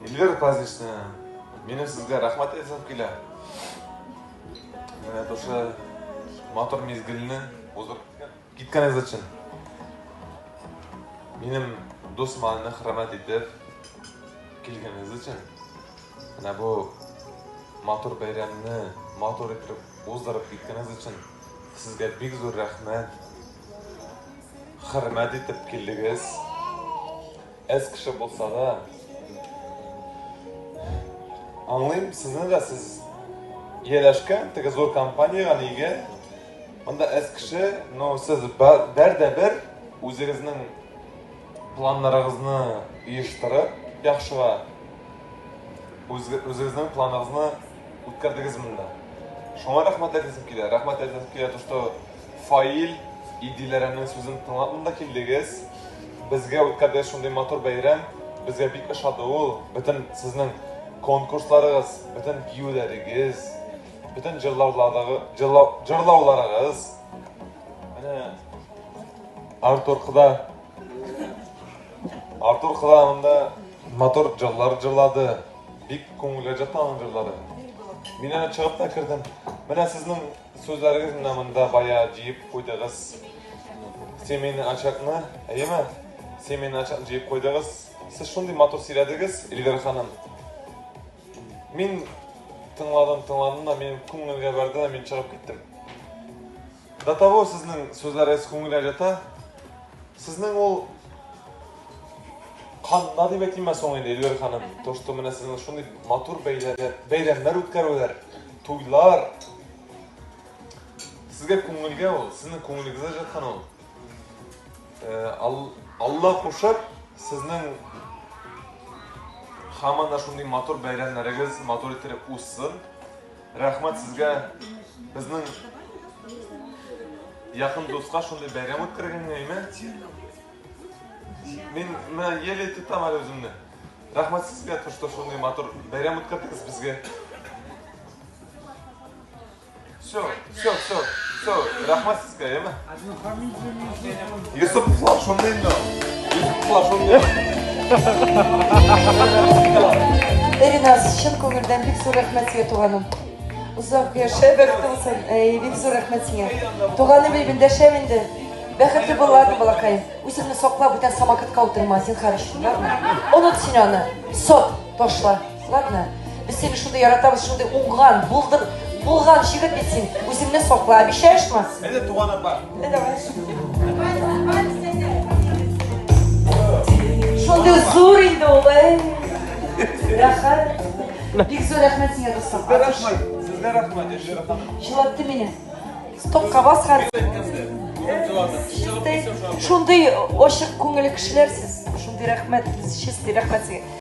Эльвира праздничная. Минем сезгә рәхмәт әйтәсем килә. Менә шушы матур мизгелне уздырып киткәнегез өчен. Минем дус малайны хөрмәт итеп килгәнегез өчен. Менә бу матур бәйрәмне матур итеп уздырып киткәнегез өчен сезгә бик зур рәхмәт. Хөрмәт итеп килдегез. Әз кеше булса да, аңлыйм сезне дә, сез ияләшкән теге зур компаниягә нигә монда әз кеше, но сез бер дә бер үзегезнең планнарыгызны оештырып, яхшыга үзегезнең планыгызны үткәрдегез монда. Шуңа рәхмәт әйтәсем килә. Рәхмәт әйтәсем килә, то что Фаил и Диләрәнең сүзен тыңлап монда килдегез. Безгә үткәрдегез шундый матур бәйрәм. Безгә бик ошады ул. Бөтен сезнең конкурсларыгыз, бөтен биюләрегез, бөтен җырлауларыгыз, җырлауларыгыз. Менә Артур кода Артур кода монда матур җырлар җырлады. Бик күңелгә җатты аның җырлары. Мин әнә чыгып та кердем. Менә сезнең сүзләрегез менә монда бая җыеп куйдыгыз. Семейный очагны, әйеме? Семейный очагны җыеп куйдыгыз. Сез шундый матур сөйләдегез, Эльвира ханым. Мин тыңладым, тыңладым да, минем күңелгә бәрде дә, мин чыгып киттем. До того сезнең сүзләрегез күңелгә җата. Сезнең ул канда дип әйтимме соң инде, Эльвира ханым? То, что менә сезнең шундый матур бәйрәмнәр үткәрүләр, туйлар. Сезгә күңелгә ул, сезнең күңелегезгә жаткан ул. Э, Алла кушып, сезнең һаман да шундый матур бәйрәмнәрегез матур иттереп узсын. Рәхмәт сезгә безнең якын дуска шундый бәйрәм үткәргәнгә, әйме? Мин менә еле тотам әле үземне. Рәхмәт сезгә, то, что шундый матур бәйрәм үткәрдегез безгә. Все, все, все, все, рәхмәт сезгә, әйме? Йосыповлар шундый инде. Йосыповлар шундый. Ириназ, чын күңелдән бик зур рәхмәт сиңа, туганым. Озак яшә, бәхетле булсын. Әй, бик зур рәхмәт сиңа. Туганым, мин дәшәм инде. Бәхетле бул, ладно, балакаем. Үзеңне сакла, бүтән самокатка утырма, зинһар өчен, ладно? Оныт син аны. Сот, ташла. Ладно? Без сине шундый яратабыз, шундый уңган, булдыр, булган җегет бит син. Үзеңне сакла, обещаешьмы? Әйдә, туган апа. Э, давай. Шундый зур инде ул, әй. Рәхәт. Бик зур рәхмәт сиңа, дустым. Сезгә рәхмәт. Сезгә рәхмәт, Эльвира ханым. Җылатты мине. Стопка бас хәзер. Чистый, шундый ачык күңелле кешеләр сез. Шундый рәхмәт, чистый рәхмәт сезгә.